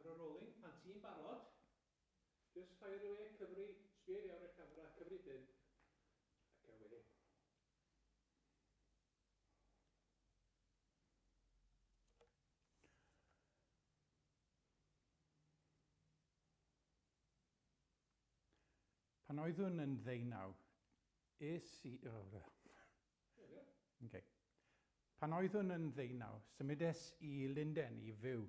Camera rolling, pan ti'n barod, just fire away, cyfri, sbio i fewn i'r camera, cyfri bump, ac away. Pan oeddwn yn ddeunaw, es i... Oh, okay. Pan oeddwn yn ddeunaw, symudes i Lunden i fyw,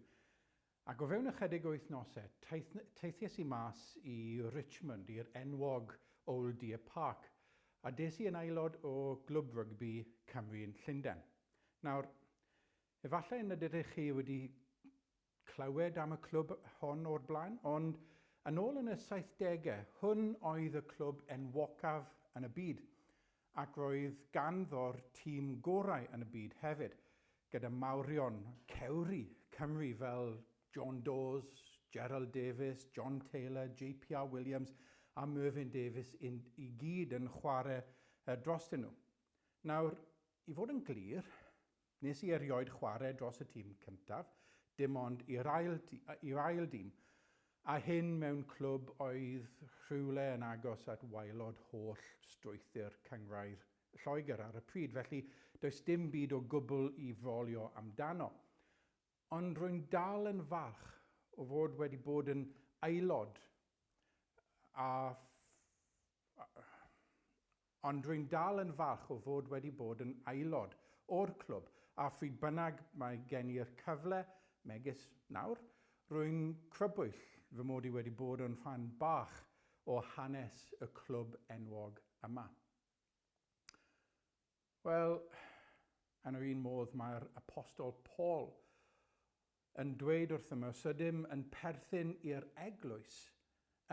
ac o fewn ychydig o wythnosau, teith, teithiais i mas i Richmond, i'r enwog Old Deer Park, a des i yn aelod o Glwb Rygbi Cymru yn Llundain. Nawr, efallai nad ydych chi wedi clywed am y clwb hon o'r blaen, ond yn ôl yn y saithdegau, hwn oedd y clwb enwocaf yn y byd, ac roedd ganddo'r tîm gorau yn y byd hefyd, gyda mawrion cewri Cymru fel John Dawes, Gerald Davies, John Taylor, JPR Williams a Mervyn Davies in, i gyd yn chwarae drostyn nhw. Nawr, i fod yn glir, Nes i erioed chwarae dros y tîm cyntaf, dim ond i'r ail, i'r ail dîm, a hyn mewn clwb oedd rhywle yn agos at waelod holl strwythur cynghrair Lloegr ar y pryd, felly does dim byd o gwbl i frolio amdano. Ond rwy'n dal yn falch o fod wedi bod yn aelod a Ond rwy'n dal yn falch o fod wedi bod yn aelod o'r clwb, a phryd bynnag mae gen i'r cyfle, megis nawr, rwy'n crybwyll fy mod i wedi bod yn rhan bach o hanes y clwb enwog yma. Wel, yn yr un modd mae'r Apostol Paul yn dweud wrthym os ydym yn perthyn i'r eglwys,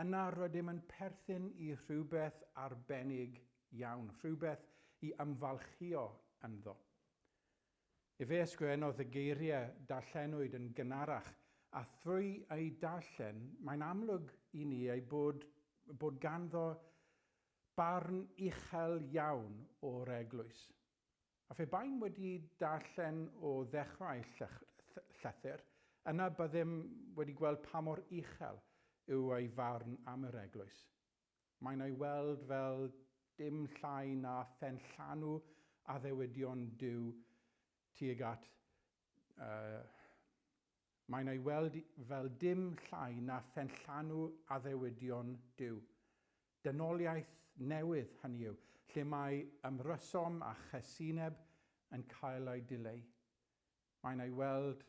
yna rydym yn perthyn i rhywbeth arbennig iawn, rhywbeth i ymfalchïo ynddo. Efe ysgrifennodd y geiriau darllenwyd yn gynharach, a thrwy eu darllen, mae'n amlwg i ni ei bod, bod ganddo barn uchel iawn o'r eglwys. A phe baem wedi darllen o ddechrau llythyr, yna byddem wedi gweld pa mor uchel yw ei farn am yr eglwys. Mae'n ei weld fel dim llai na phenllanw addewidion Duw tuag at uh, Mae'n ei weld fel dim llai na phenllanw addewidion Duw. Dynoliaeth newydd, hynny yw, lle mae ymrysom a chasineb yn cael eu dileu. Mae'n ei weld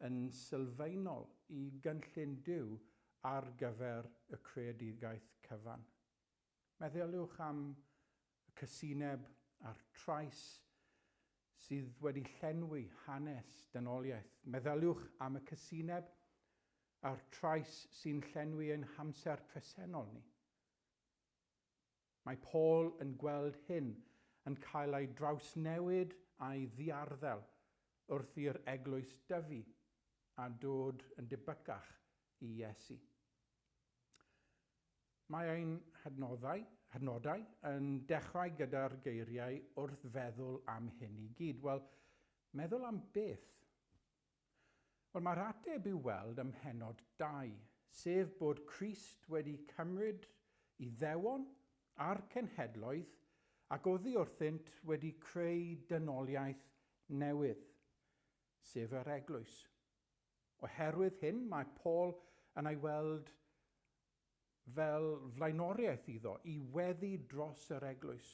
yn sylfaenol i gynllun Duw ar gyfer y creadigaeth cyfan. Meddyliwch am y casineb a'r trais sydd wedi llenwi hanes dynoliaeth. Meddyliwch am y casineb a'r trais sy'n llenwi ein hamser presennol ni. Mae Paul yn gweld hyn yn cael ei drawsnewid a'i ddiarddel wrth i'r eglwys dyfu a dod yn debycach i Iesu. Mae ein hadnoddau, hadnodau yn dechrau gyda'r geiriau wrth feddwl am hyn i gyd. Wel, meddwl am beth? Wel, mae'r ateb i'w weld ym mhennod 2, sef bod Crist wedi cymryd Iddewon a'r cenhedloedd ac oddi wrthynt wedi creu dynoliaeth newydd, sef yr eglwys. Oherwydd hyn, mae Paul yn ei weld fel flaenoriaeth iddo i weddi dros yr eglwys.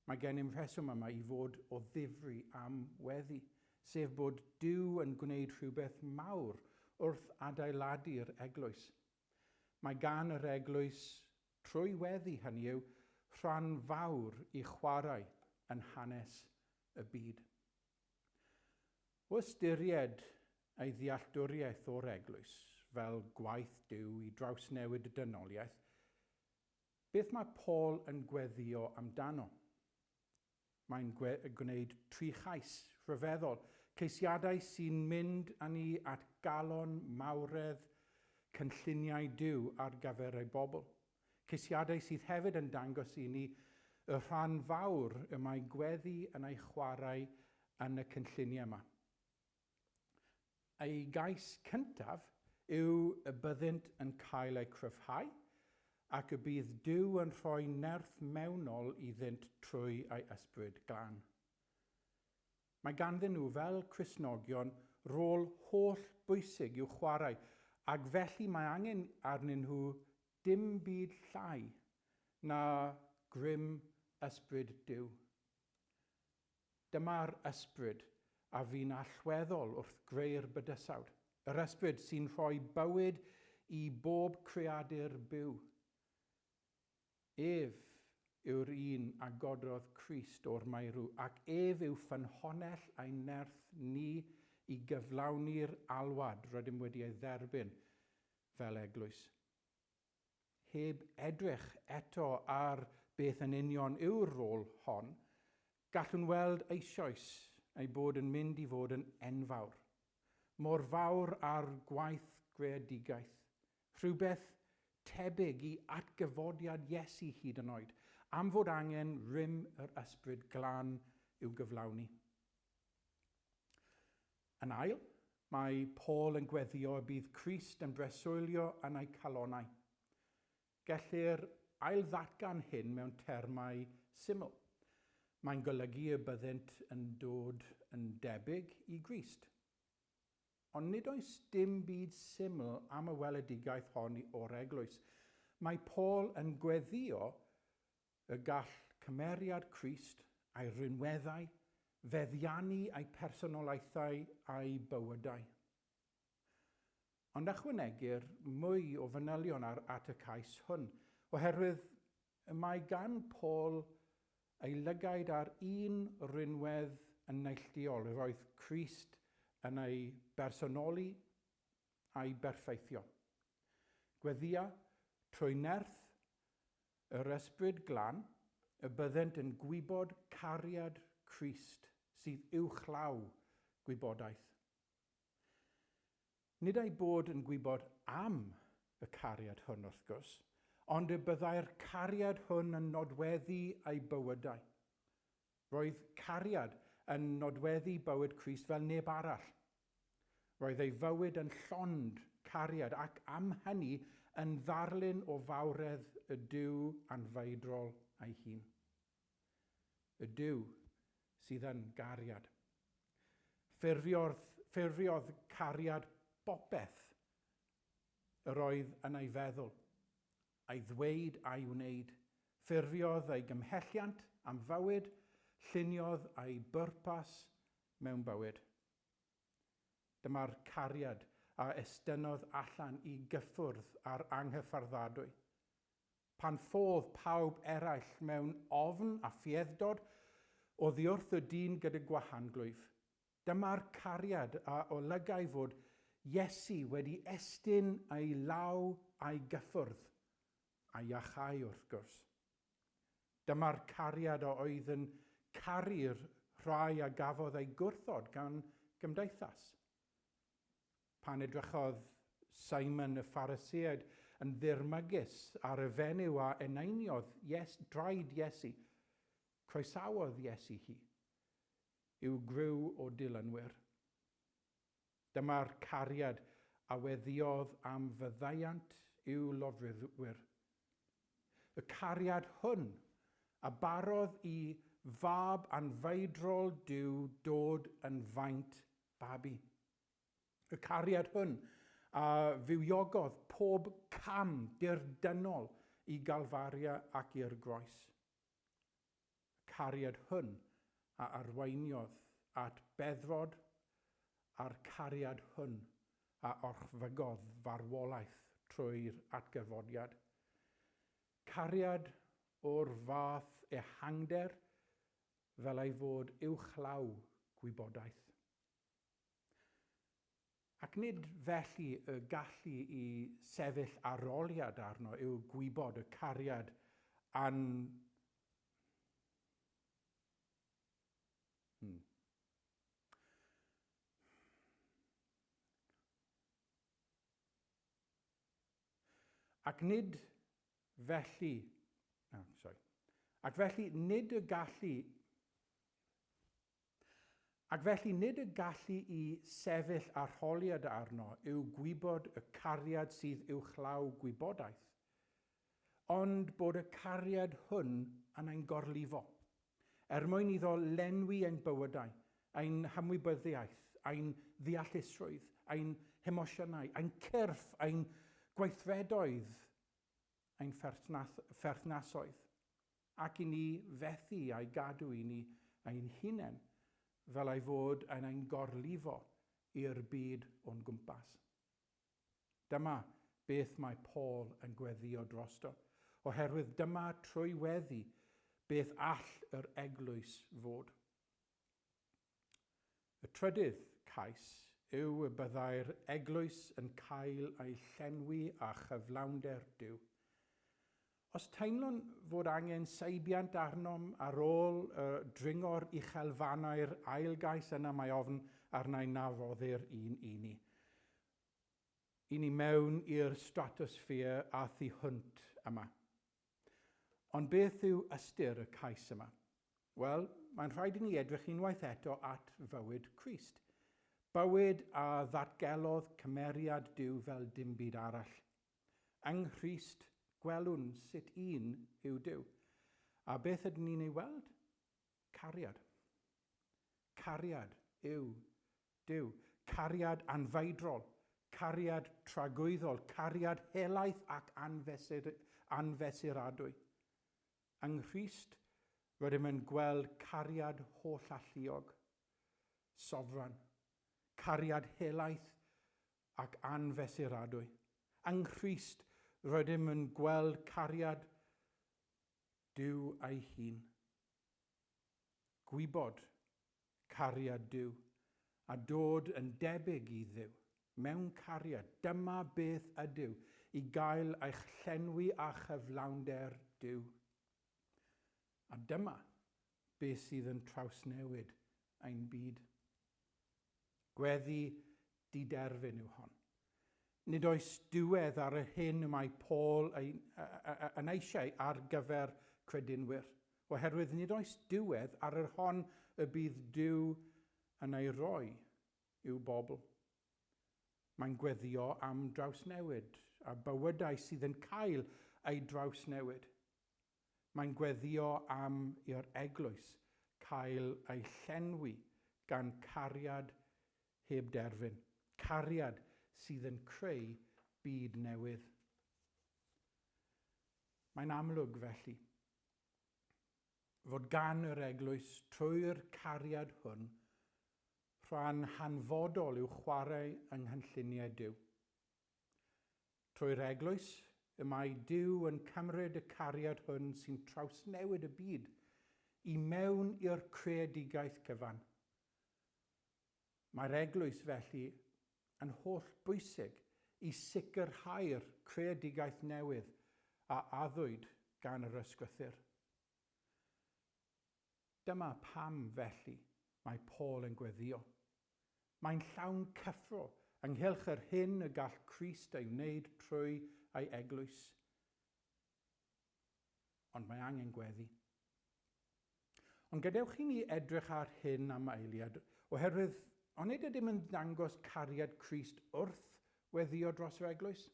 Mae gennym rheswm yma i fod o ddifri am weddi, sef bod Duw yn gwneud rhywbeth mawr wrth adeiladu'r eglwys. Mae gan yr eglwys, trwy weddi hynny yw, rhan fawr i chwarae yn hanes y byd. O ystyried ei ddealltwriaeth o'r eglwys fel gwaith Duw i drawsnewid y dynoliaeth, beth mae Paul yn gweddïo amdano? Mae'n gwneud tri chais rhyfeddol, ceisiadau sy'n mynd â ni at galon mawredd cynlluniau Duw ar gyfer ei bobl. Ceisiadau sydd hefyd yn dangos i ni y rhan fawr y mae gweddi yn ei chwarae yn y cynlluniau yma. Ei gais cyntaf yw y byddynt yn cael eu cryfhau ac y bydd Duw yn rhoi nerth mewnol iddynt trwy ei Ysbryd Glân. Mae ganddyn nhw fel Cristnogion rôl holl bwysig i'w chwarae ac felly mae angen arnyn nhw dim byd llai na grym Ysbryd Duw. Dyma'r ysbryd a fu'n allweddol wrth greu'r bydysawd, yr ysbryd sy'n rhoi bywyd i bob creadur byw. Ef yw'r un a gododd Crist o'r meirw, ac ef yw ffynhonnell ein nerth ni i gyflawni'r alwad rydym wedi ei dderbyn fel eglwys. Heb edrych eto ar beth yn union yw'r rôl hon, gallwn weld eisoes ei bod yn mynd i fod yn enfawr. Mor fawr â'r gwaith greadigaeth. Rhywbeth tebyg i atgyfodiad Iesu hyd yn oed, am fod angen rym yr Ysbryd Glân i'w gyflawni. Yn ail, mae Paul yn gweddïo y bydd Crist yn breswylio yn eu calonnau. Gellir ail-ddatgan hyn mewn termau syml. Mae'n golygu y byddent yn dod yn debyg i Grist. Ond nid oes dim byd syml am y weledigaeth hon o'r eglwys. Mae Paul yn gweddïo y gall cymeriad Crist a'i rinweddau feddiannu eu personolaethau a'u bywydau. Ond ychwanegir mwy o fanylion ar at y cais hwn, oherwydd y mae gan Paul ei lygaid ar un rinwedd yn neilltuol yr oedd Crist yn ei bersonoli a'i berffeithio. Gweddïa trwy nerth yr Ysbryd Glân y byddent yn gwybod cariad Crist sydd uwchlaw gwybodaeth. Nid eu bod yn gwybod am y cariad hwn, wrth gwrs, ond y byddai'r cariad hwn yn nodweddu eu bywydau. Roedd cariad yn nodweddu bywyd Crist fel neb arall. Roedd ei fywyd yn llond cariad ac am hynny yn ddarlun o fawredd y Duw anfeidrol ei hun. Y Duw sydd yn gariad. Ffurfiodd, ffurfiodd cariad bopeth yr oedd yn ei feddwl, ei ddweud a'i wneud. Ffurfiodd ei gymhelliant am fywyd, lluniodd ei bwrpas mewn bywyd. Dyma'r cariad a estynnodd allan i gyffwrdd â'r anghyfforddadwy. Pan ffodd pawb eraill mewn ofn a ffieidd-dod oddiwrth y dyn gyda gwahanglwyf, dyma'r cariad a olygai fod Iesu wedi estyn ei law a'i gyffwrdd, a iachau wrth gwrs. Dyma'r cariad a oedd yn caru'r rhai a gafodd eu gwrthod gan gymdeithas. Pan edrychodd Simon y Phariseaid yn ddirmygus ar y fenyw a eneiniodd Ies, draed Iesu, croesawodd Iesu hi i'w griw o dilynwyr. Dyma'r cariad a weddïodd am faddeuant i'w lofruddwyr. Y cariad hwn a barodd i fab anfeidrol Duw dod yn faint babi. Y cariad hwn a fywiogodd pob cam dirdynnol i Galfaria ac i'r groes. Y cariad hwn a arweiniodd at beddrod a'r cariad hwn a orchfygodd farwolaeth trwy'r atgyfodiad. Cariad o'r fath ehangder fel ei fod uwchlaw gwybodaeth. Ac nid felly y gallu i sefyll aroliad arno yw gwybod y cariad an... Hmm. Ac nid felly... Oh, sorry. Ac felly nid y gallu... Ac felly nid y gallu i sefyll arholiad arno yw gwybod y cariad sydd uwchlaw gwybodaeth, ond bod y cariad hwn yn ein gorlifo, er mwyn iddo lenwi ein bywydau, ein hymwybyddiaeth, ein ddeallusrwydd, ein hemosiynau, ein cyrff, ein gweithredoedd, ein pherthnasoedd, ac i ni fethu a'i gadw i ni ein hunain fel ei fod yn ein gorlifo i'r byd o'n gwmpas. Dyma beth mae Paul yn gweddïo drosto, oherwydd dyma trwy weddi beth all yr eglwys fod. Y trydydd cais yw y byddai'r eglwys yn cael ei llenwi â chyflawnder Duw. Os teimlwn fod angen seibiant arnom ar ôl y dringo'r uchelfannau'r ail gais yna mae ofn arna i na roddir un i ni. I ni mewn i'r stratosphere a thu hwnt yma. Ond beth yw ystyr y cais yma? Wel, mae'n rhaid i ni edrych unwaith eto at fywyd Crist. Bywyd a ddatgelodd cymeriad Duw fel dim byd arall. Yng Nghrist, gwelwn sut un yw Duw. A beth ydyn ni'n ei weld? Cariad. Cariad yw Duw. Cariad anfeidrol, cariad tragwyddol, cariad helaeth ac anfesur, anfesuradwy. Yng Nghrist, rydym yn gweld cariad hollalluog, sofran, cariad helaeth ac anfesuradwy. Yng Nghrist, rydym yn gweld cariad Duw ei hun. Gwybod cariad Duw a dod yn debyg i Dduw mewn cariad, dyma beth ydyw i gael eich llenwi â chyflawnder Duw. A dyma beth sydd yn trawsnewid ein byd. Gweddi diderfyn yw hon. Nid oes diwedd ar yr hyn y mae Paul yn eisiau ar gyfer credinwyr, oherwydd nid oes diwedd ar yr hon y bydd Duw yn ei roi i'w bobl. Mae'n gweddio am drawsnewid a bywydau sydd yn cael eu drawsnewid. Mae'n gweddio am i'r eglwys cael ei llenwi gan cariad heb derfyn, cariad sydd yn creu byd newydd. Mae'n amlwg, felly, fod gan yr eglwys trwy'r cariad hwn rhan hanfodol i'w chwarae yng nghynlluniau Duw. Trwy'r eglwys, y mae Duw yn cymryd y cariad hwn sy'n trawsnewid y byd i mewn i'r creadigaeth cyfan. Mae'r eglwys, felly, yn holl bwysig i sicrhau'r creadigaeth newydd a addwyd gan yr Ysgrythur. Dyma pam, felly, mae Paul yn gweddïo. Mae'n llawn cyffro ynghylch yr hyn y gall Crist ei wneud trwy ei eglwys. Ond mae angen gweddi. Ond gadewch i ni edrych ar hyn am eiliad, oherwydd onid ydym yn dangos cariad Crist wrth weddïo dros yr eglwys?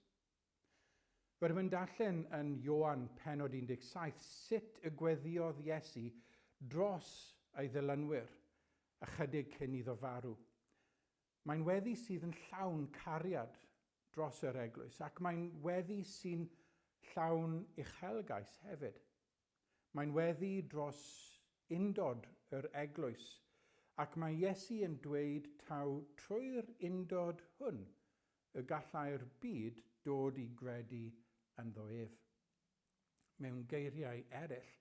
Rydym yn darllen yn Ioan pennod 17 sut y gweddïodd Iesu dros ei ddilynwyr ychydig cyn iddo farw. Mae'n weddi sydd yn llawn cariad dros yr eglwys, ac mae'n weddi sy'n llawn uchelgais hefyd. Mae'n weddi dros undod yr eglwys, ac mae Iesu yn dweud taw trwy'r undod hwn y gallai'r byd dod i gredu ynddo ef. Mewn geiriau eraill,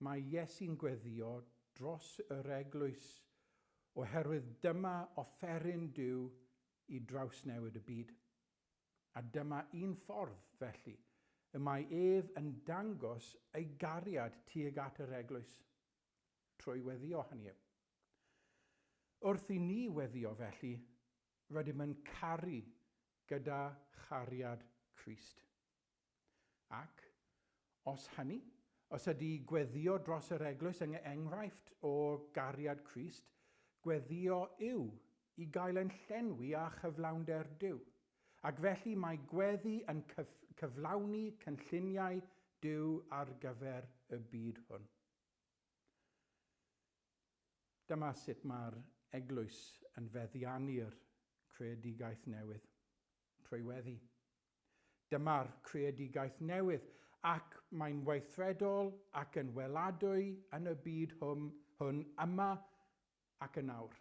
mae Iesu'n gweddïo dros yr eglwys oherwydd dyma offeryn Duw i drawsnewid y byd. A dyma un ffordd, felly, y mae ef yn dangos ei gariad tuag at yr eglwys. Trwy weddïo, hynny yw. Wrth i ni weddïo, felly, rydym yn caru gyda chariad Crist. Ac, os hynny, os ydy gweddïo dros yr eglwys yn enghraifft o gariad Crist, Gweddïo yw i gael ein llenwi â chyflawnder Duw, ac felly mae gweddi yn cyflawni cynlluniau Duw ar gyfer y byd hwn. Dyma sut mae'r eglwys yn feddiannu'r creadigaeth newydd, trwy weddi. Dyma'r creadigaeth newydd, ac mae'n weithredol ac yn weladwy yn y byd hwn, hwn yma ac yn awr.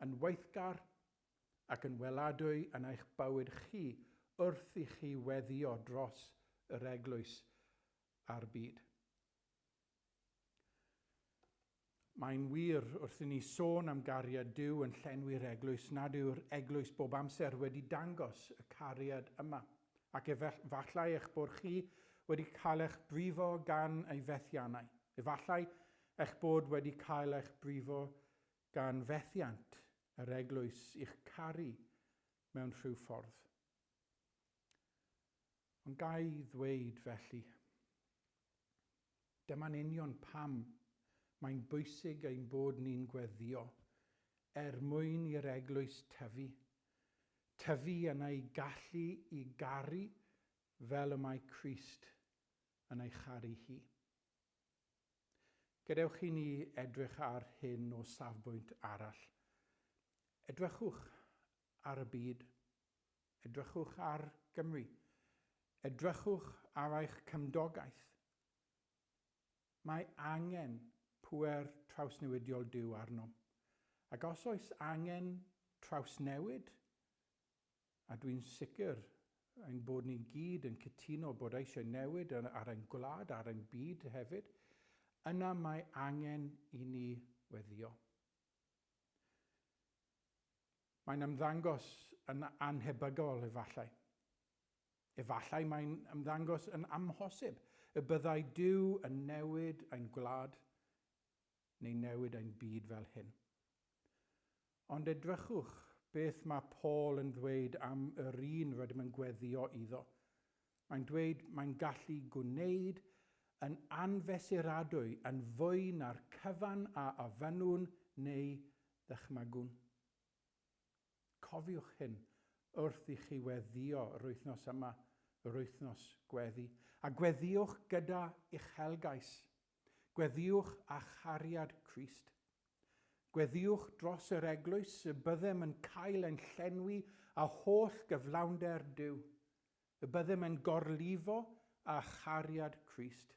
Yn weithgar ac yn weladwy yn eich bywyd chi wrth i chi weddïo dros yr eglwys a'r byd. Mae'n wir wrth i ni sôn am gariad Duw yn llenwi'r eglwys nad yw'r eglwys bob amser wedi dangos y cariad yma, ac efallai eich bod chi wedi cael eich brifo gan ei fethiannau. Efallai eich bod wedi cael eich brifo gan fethiant yr eglwys i'ch caru mewn rhyw ffordd. Ond ga i ddweud felly, dyma'n union pam mae'n bwysig ein bod ni'n gweddïo er mwyn i'r eglwys tyfu, tyfu yn ei gallu i garu fel y mae Crist yn ei charu hi. Gadewch i ni edrych ar hyn o safbwynt arall. Edrychwch ar y byd. Edrychwch ar Gymru. Edrychwch ar eich cymdogaeth. Mae angen pŵer trawsnewidiol Duw arnom. Ac os oes angen trawsnewid, a dwi'n sicr ein bod ni gyd yn cytuno bod eisiau newid ar ein gwlad, ar ein byd hefyd, yna mae angen i ni weddïo. Mae'n ymddangos yn annhebygol efallai. Efallai mae'n ymddangos yn amhosib y byddai Duw yn newid ein gwlad neu newid ein byd fel hyn. Ond edrychwch beth mae Paul yn ddweud am yr un rydym yn gweddïo iddo. Mae'n dweud mae'n gallu gwneud yn anfesuradwy yn fwy na'r cyfan a ofynnwn neu ddychmygwn. Cofiwch hyn wrth i chi weddïo yr wythnos yma, yr wythnos gweddi. A gweddïwch gyda uchelgais. Gweddïwch â chariad Crist. Gweddïwch dros yr eglwys y byddem yn cael ein llenwi â holl gyflawnder Duw, y byddem yn gorlifo â chariad Crist.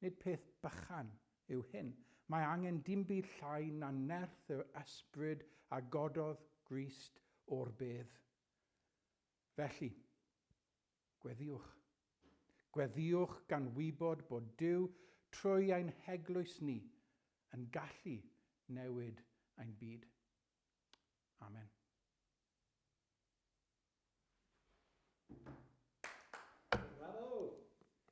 Nid peth bychan yw hyn. Mae angen dim byd llai na nerth yr ysbryd a gododd Grist o'r bedd. Felly, gweddïwch. Gweddïwch gan wybod bod Duw trwy ein heglwys ni yn gallu newid ein byd. Amen.